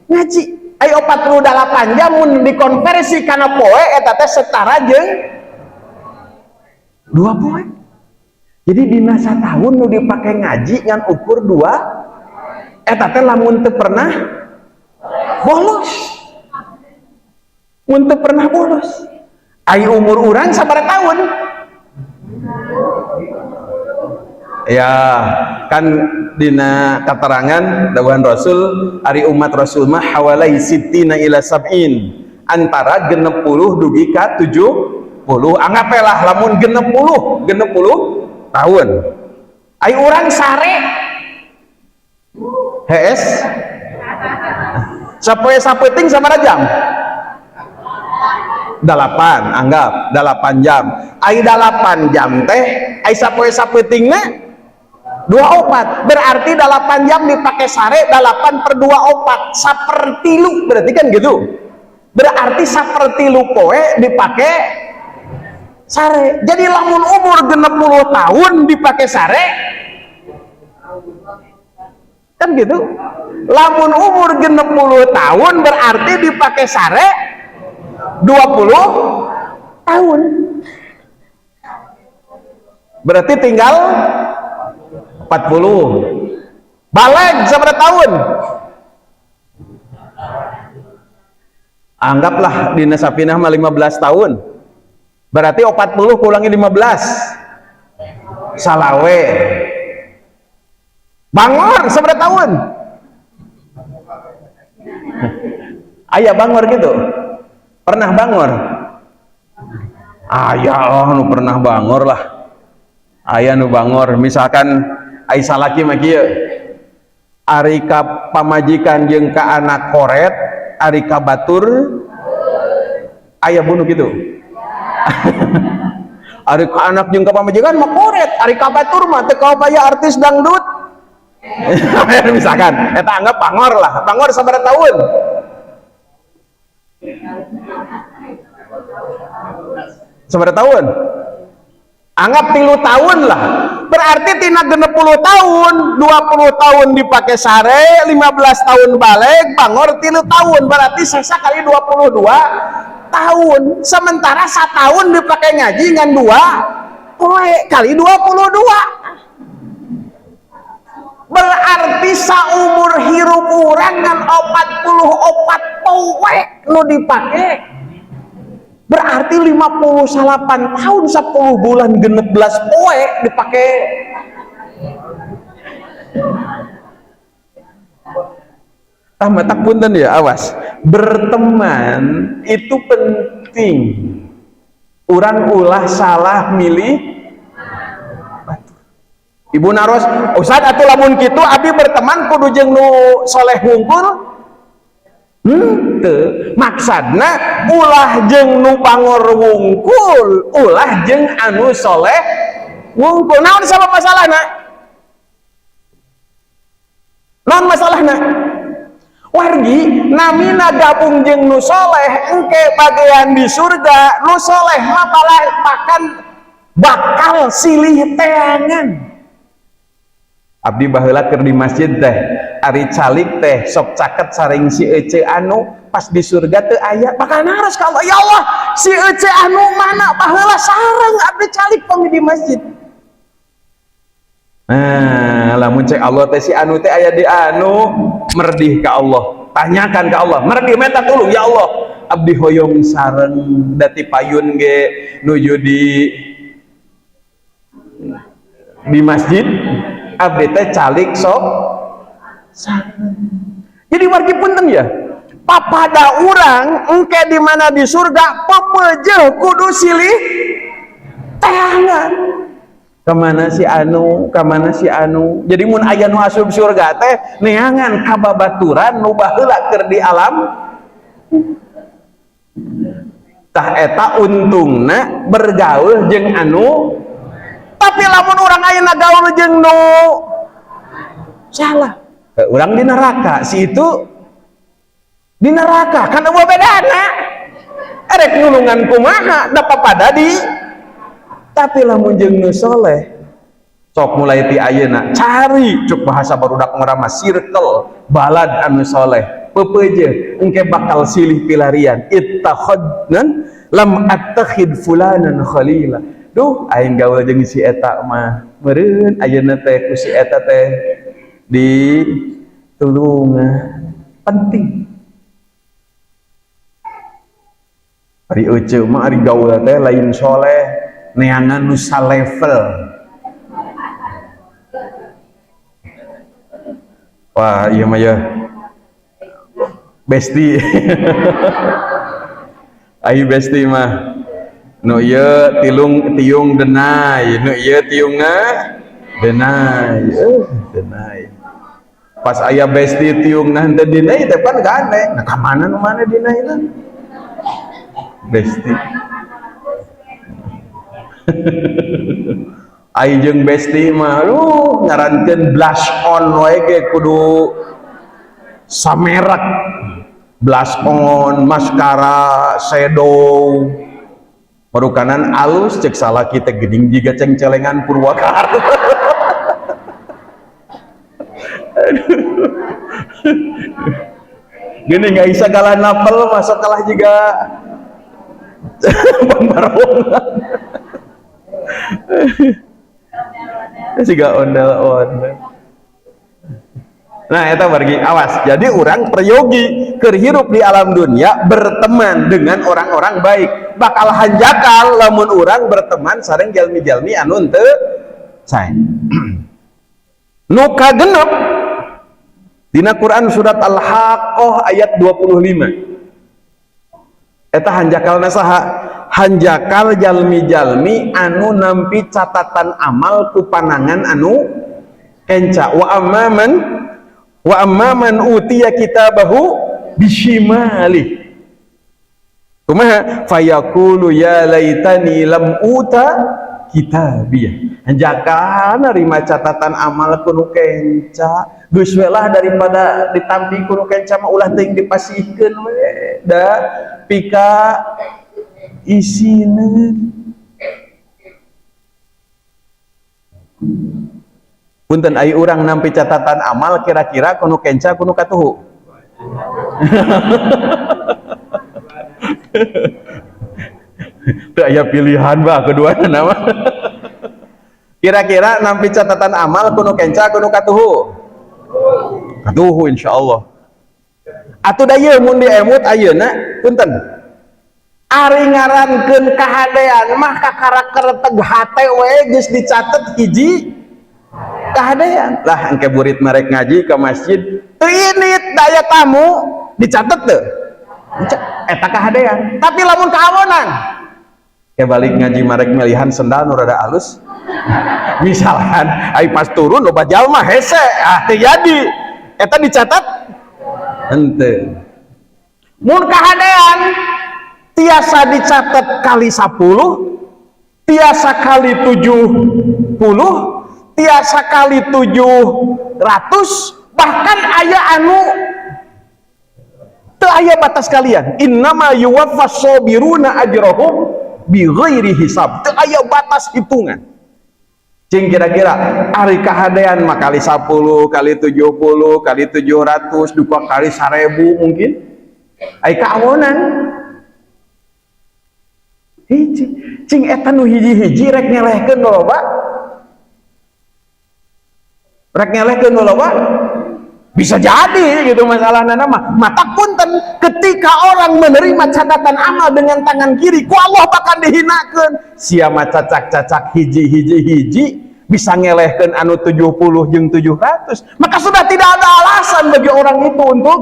ngaji. Ai 48 jam mun dikonversi kana poe eta teh setara jeung 2 poe. Jadi dina satahun nu dipake ngaji ngan ukur 2, eta teh lamun teu pernah bolos. Mun teu pernah bolos. Ai umur urang sabaraha tahun? Ya, kan dina katerangan dawuhan Rasul ari umat Rasul mah hawalai sittina ila sab'in, antara 60 dugi ka 70. Anggap lah lamun 60 tahun. Ai urang sare HS sapoe sapeuting sabaraha jam? 8, anggap 8 jam. Ai 8 jam teh ai sapoe sapeutingna 24, berarti 8 jam dipakai sare, 8 per 24, sapertilu berarti kan gitu. Berarti sapertilu poe dipakai sare. Jadi lamun umur 60 tahun dipakai sare kan gitu. Lamun umur 60 tahun berarti dipakai sare 20 Tahun. Berarti tinggal 40. Baleg sabaraha tahun? Anggaplah dina sapinah mah 15 tahun. Berarti 40 kurangi 15. Salawe. Bangor sabaraha tahun? Aya bangor gitu. Pernah bangor? Aya oh nu pernah bangor lah. Aya nu bangor, misalkan ai salaki mah kieu. Ari ka pamajikan jeung ka anak koret, ari ka batur aya bunuh gitu. Ari ka anak jeung ka pamajikan mah koret, ari ka batur mah teu kaopaya artis dangdut. Misalkan eta anggap bangor lah. Bangor sabaraha tahun? Sabaraha tahun? Anggap 3 tahun lah. Berarti tina 60 tahun, 20 tahun dipakai sare, 15 tahun balik, bangor 3 tahun. Berarti sesa kali 22 tahun. Sementara 1 tahun dipakai ngaji ngan 2 poe kali 22. Berarti saumur hirup urang ngan 44 poe nu dipake. Berarti 58 tahun 10 bulan 16 poe dipake. Tah matak punten ya, awas. Berteman itu penting. Urang ulah salah milih. Ibu naros, Ustaz atuh lamun kitu abi berteman kudu jeung nu soleh hungkul. Henteu, maksudna ulah jeung nu bangor wungkul, ulah jeung anu soleh wungkul. Naon sabab masalahna? Naon masalahna? Wargi namina gabung jeung nu soleh engke bagian di surga, nu soleh mah makan bakal silih teangan. Abdi baheula keur di masjid teh, ari calik teh sok caket saring si ece anu pas di surga teu aya, bakal naros ka Allah, ya Allah si ece anu mana baheula sareng abdi calik pami di masjid. Nah, lamun cek Allah teh si anu teh aya di anu, merdih ka Allah, tanyakan ka Allah, merdih minta tulung ya Allah, abdi hoyong sareng dati payun ge nuju di masjid. Abdi teh calik sok sareng. Jadi wargi punten ya, papada urang engke di mana di surga pepeujeuh kudu silih teangan. Kemana si anu, kemana si anu. Jadi mun aya nu asup surga teh neangan ka babaturan nu baheula keur di alam. Tah eta untungna bergaul jeung anu. Tapi lamun urang ayeuna gaul jeung nu salah, urang di neraka, si itu di neraka, kan eueuh bedana. Erek nulungan kumaha da papada di. Tapi lamun jeung nu soleh, sok mulai ti ayeuna cari cuk bahasa barudak ngorama circle balad anu soleh, pepeje engke bakal silih pilarian. Ittakhadnan lam attakhid fulanan khalila. Duh aing gaul jeung si eta mah meureun ayeuna teh ku si eta teh di tulungan. Penting. Ari euceu mah ari gaul teh lain soleh, neangan nu salevel. Wah, ieu mah ya besti. Ai besti mah nu ieu tilung tiung denai, nu ieu tiungna denai, denai. Pas aya besti tiungna henteu dinai teh pan gandeng. Nah ka mana nu mana dinai teh? Besti. Ai jeung besti mah aduh ngarankeun blush on wae ge kudu samerak. Blush on, maskara, shadow. Parukanan alus cek salaki teh geuning jiga cengcelengan Purwakarta. Geuning ai sagala napel masuk kalah jiga Pambarongan. Siga ondel-ondel. Nah, eta wargi awas. Jadi orang peryogi keur hirup di alam dunia berteman dengan orang-orang baik. Bakal hanjakal lamun urang berteman sareng jalmi-jalmi anu teu sae. Nu kagenep dina Quran surat Al-Haqqah ayat 25. Eta hanjakalna saha? Hanjakal jalmi-jalmi anu nampi catatan amal ku panangan anu kenca. Wa amman utiya kitabahu bishimali. Kumaha? Fayaqulu ya laitani lam uta kitabiyah. Hanjakal narima catatan amal ku nu kenca, geus we lah daripada ditampi ku nu kenca mah ulah teuing dipasihkeun we da pika isineun. Punten ai urang nampi catatan amal kira-kira ku nu kenca ku nu katuhu. Teu aya pilihan bah keduana mah. Kira-kira nampi catatan amal ku nu kenca ku nu katuhu. Katuhu insyaallah. Atuh da ieu mun diemut ayeuna punten. Ari ngarankeun kahadean mah kakara kereteg hate we geus dicatet hiji kahadean. Lah engke burit marek ngaji ke masjid teu init daya tamu dicatet teu? Eta kahadean. Tapi lamun kaawonan ke balik ngaji marek melihan sendal nu rada alus misalkan ai pas turun loba jalma hese ah teu jadi eta dicatat henteu. Mun kahadean tiasa dicatat kali 10, tiasa kali 70, tiasa kali 700, bahkan aya anu teu aya batas kalian. Innama yuwaffas sabiruna ajrahum bighairi hisab. Teu aya batas hitungan. Cing kira-kira ari kahadean mah kali 10, kali 70, kali 700, duka kali 1000 mungkin. Ai kaawonan hiji. Cing eta nu hiji-hiji rek ngelehkeun loba. Rek ngelehkeun loba. Bisa jadi gitu masalahna mah. Mata punten ketika orang menerima catatan amal dengan tangan kiri, ku Allah bakal dihinakeun. Sia mah cacak-cacak hiji-hiji-hiji bisa ngelehkeun anu 70 jeung 700. Maka sudah tidak ada alasan bagi orang itu untuk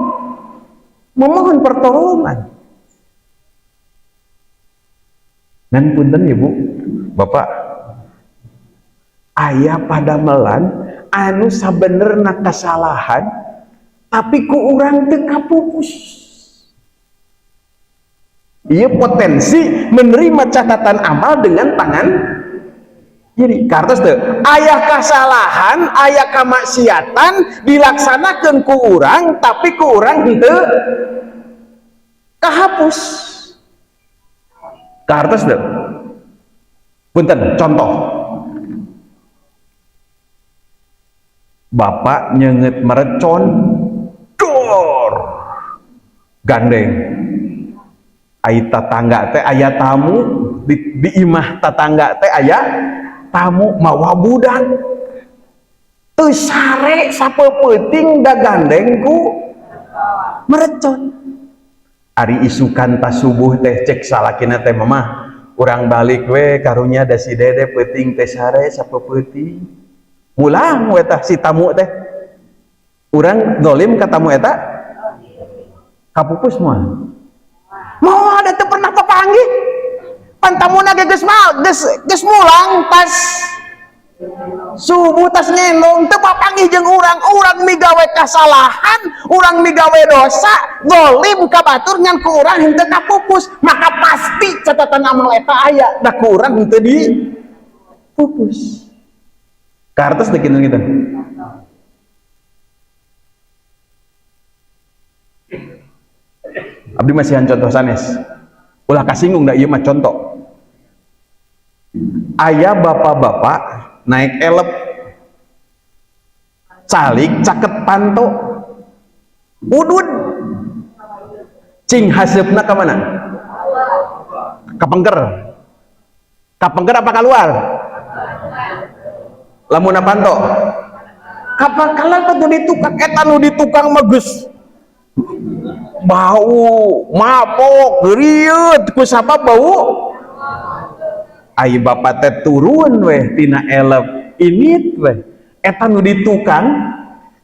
memohon pertolongan. Dan punten Ibu, Bapak, aya padamelan anu sabenerna kesalahan tapi ku urang teu kapupus. Ieu potensi menerima catatan amal dengan tangan kiri. Kartos teu? Aya kasalahan, aya kamaksiatan dilaksanakeun ku urang tapi ku urang henteu kahapus. Kartos teu? Punten, contoh. Bapak nyenget merecon, dor, gandeng. Ai tatangga teh aya tamu di imah tatangga teh aya tamu mawa budak. Teu sare sapeupeting da gandeng ku merecon. Ari isukan tas subuh teh cek salakina teh mamah, urang balik we karunya da si dede peuting teh sare sapeupeting. Mulang we tah si tamu teh. Urang dolim ka tamu eta kapupus moal. Moal da teu pernah papanggih. Pan tamuna ge geus mal, geus mulang tas subuh tas ngendong teu papanggih jeung urang. Urang migawe kasalahan, urang migawe dosa, dolim ka batur ngan ku urang henteu kapupus, maka pasti catatan amal eta aya da ku urang henteu dipupus. Kartos teh kitu gitu. Abdi masihan contoh sanes. Ulah kasinggung da ieu mah contoh. Aya bapak-bapak naik elep calik caket panto udud cing haseupna ka mana? Kapengker. Kapengker apa keluar? Lamun panto. Kapan kalau tuh di tukang eta nu di tukang mah geus bau mabok rieut ku sabab bau. Ai bapak teh turun weh tina elep ini weh eta nu di tukang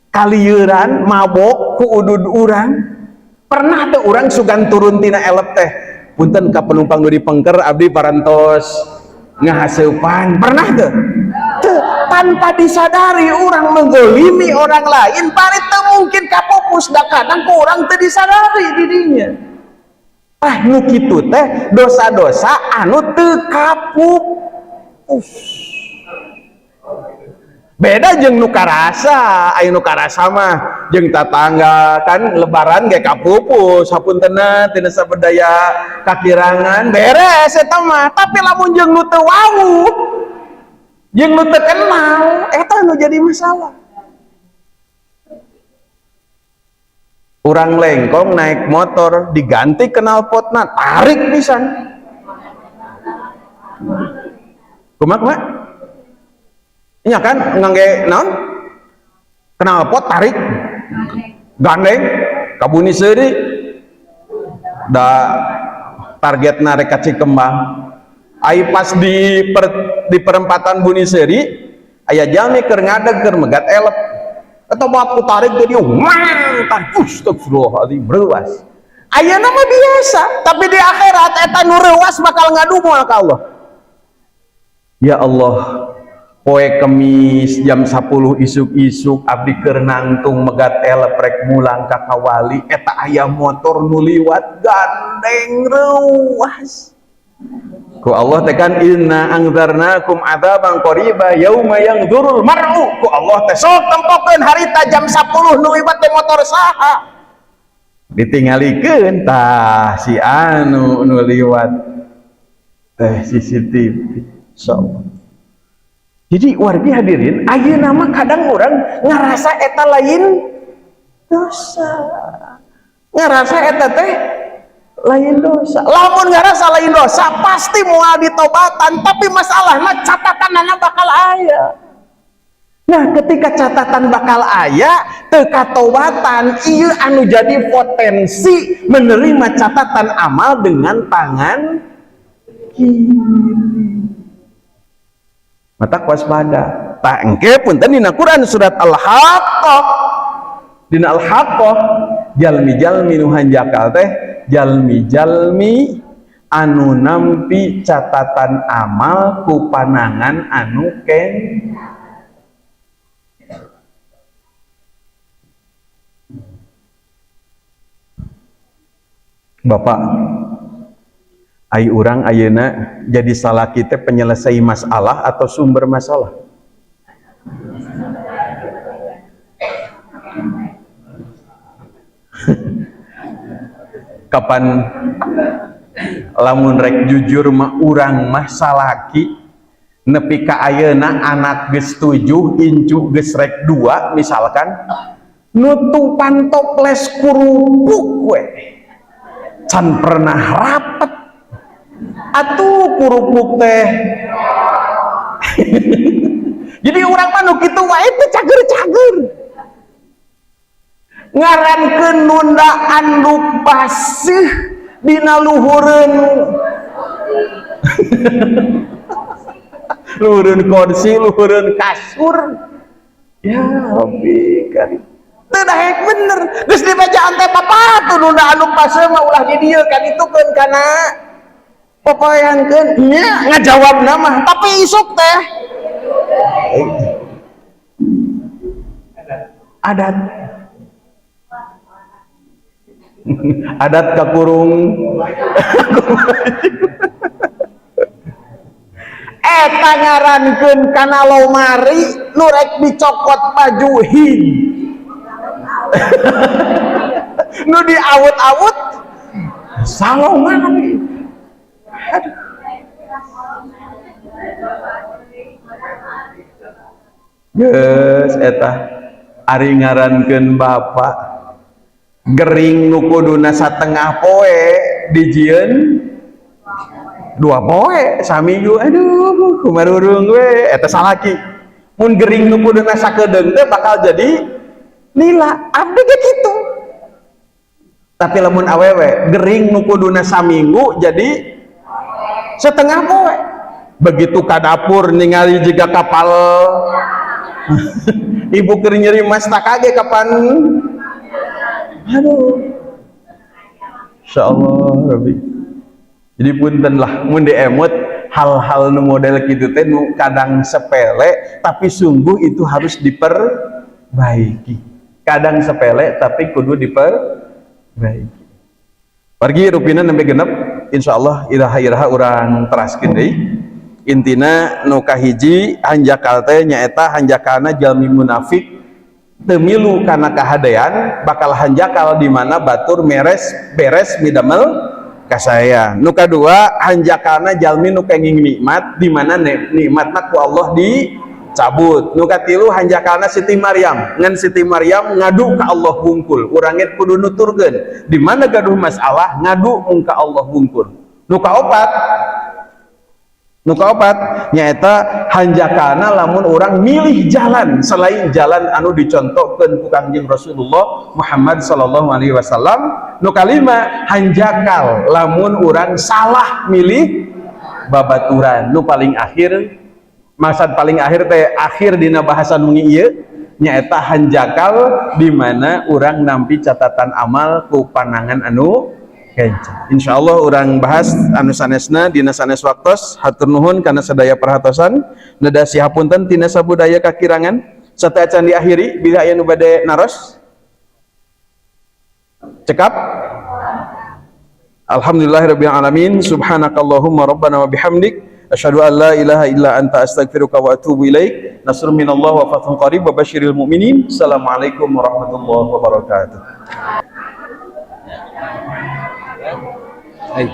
kalieuran mabok ku udud urang. Pernah teh urang sugan turun tina elep teh, punten ka penumpang nu di pengker abdi parantos ngahaseupan. Pernah teh? Teu, tanpa disadari urang menggolimi orang lain, bari teu mungkin kapupus da kadang ku urang teu disadari didinya. Ah nu kitu teh dosa-dosa anu teu kapupus. Beda jeung nu karasa, aya nu karasa mah jeung tatangga kan lebaran ge kapupus, hapuntenna tina sabedaya kakirangan beres eta mah. Tapi lamun jeung nu teu wawuh, jeung nu teu kenal, eta nu jadi masalah. Urang lengkong naik motor diganti knalpotna, tarik pisan. Kumaha kumaha? Iya kan ngangge naon? Knalpot tarik gandeng kabuni seuri da targetna rek ka Cikembang. Ai pas di perempatan Buni Seuri aya jalmi keur ngadeg keur megat elep. Eta mah aku tarik teh dia mantan. Astagfirullahaladzim, reuas. Ayeuna mah biasa, tapi di akhirat eta nu reuas bakal ngadu moal ka Allah. Ya Allah, poe Kemis jam 10 isuk-isuk abdi keur nangtung megat elep rek mulang ka kawali, eta aya motor nu liwat gandeng reuas. Ku Allah teh kan inna anzarnakum adzaban qariba yauma yanzurul mar'u. Ku Allah teh sok tempokeun harita jam 10 nu liwat teh motor saha. Ditinggalikeun tah si anu nu liwat teh CCTV. Sok. Jadi wargi hadirin, ayeuna mah kadang orang ngarasa eta lain dosa. Ngarasa eta teh lain dosa. Lamun ngarasa lain dosa pasti moal ditobatan, tapi masalahna catatanana bakal aya. Nah, ketika catatan bakal aya teu katobatan, ieu anu jadi potensi menerima catatan amal dengan tangan kiri. Mata waspada. Tah engke punten dina Quran surat Al-Haqqah. Dina Al-Haqqah jalmi-jalmi nu hanjakal teh jalmi-jalmi anu nampi catatan amal ku panangan anu ken. Bapak, ai urang ayeuna jadi salaki teh penyelesai masalah atau sumber masalah? Kapan lamun rek jujur mah urang mah salaki nepi ka ayeuna anak geus 7 incu geus rek 2 misalkan nutupan toples kerupuk we can pernah rapet atuh kerupuk teh. Jadi urang mah nu kitu wae teh cager-cager ngarankeun nunda anduk baseuh dina luhureun luhureun kursi, luhureun kasur. Ya Rabbi karim. Teu daek bener geus dibacaan teh papa tuh nunda anduk baseuh mah ulah di dieu kan ditukeun kana popoeankeun nya ngajawabna mah tapi isuk teh adat adat kakurung. Eta ngarankeun kana lomari nu rek dicokot baju hin nu diawut-awut salomari. Aduh. Geus eta ari ngarankeun bapak gering nu kuduna satengah poe dijieun 2 poe saminggu aduh kumarurung we eta salaki. Mun gering nu kuduna sakedeung teh bakal jadi lila. Abdi ge kitu. Tapi lamun awewe gering nu kuduna saminggu jadi setengah poe. Begitu ka dapur ningali jiga kapal ibu keur nyeri mas tak kage kapan. Aduh, insyaallah Rabbi. Jadi punten lah mun diemut hal-hal nu model kitu teh nu kadang sepele tapi sungguh itu harus diperbaiki. Kadang sepele tapi kudu diperbaiki. Pergi rupina nembe genep, insyaallah iraha-iraha urang teraskeun deui. Intina nu kahiji hanjakal teh nyaeta hanjakalna jalmi munafik teu milu kana kahadean bakal hanjakal di mana batur meres beres midamel kasaya. Nu kadua hanjakalna jalmi nu kenging nikmat di mana nikmatna ku Allah dicabut. Nu katilu hanjakalna Siti Maryam, ngan Siti Maryam ngadu ka Allah wungkul, urang ge kudu nuturkeun di mana gaduh masalah ngadu mung ka Allah wungkul. Nu kaopat, nu kaopat nyaeta hanjakalna lamun urang milih jalan selain jalan anu dicontohkeun ku Kangjeng Rasulullah Muhammad sallallahu alaihi wasallam. Nu kalima hanjakal lamun urang salah milih babaturan. Nu paling akhir, maksad paling akhir teh akhir dina bahasan wengi ieu nyaeta hanjakal di mana urang nampi catatan amal ku panangan anu kenca. Insyaallah urang bahas anu sanesna dina sanes waktos. Hatur nuhun kana sadaya perhatosan. Neda sihapunten tina sabudaya kakirangan. Sateuacan diakhiri bila aya nu bade naros. Cekap. Alhamdulillahirabbil alamin. Subhanakallahumma rabbana wa bihamdik asyhadu an la ilaha illa anta astaghfiruka wa atubu ilaik. Nasrun minallah wa fathun qarib wa basyiril mu'minin. Assalamualaikum warahmatullahi wabarakatuh. Hey.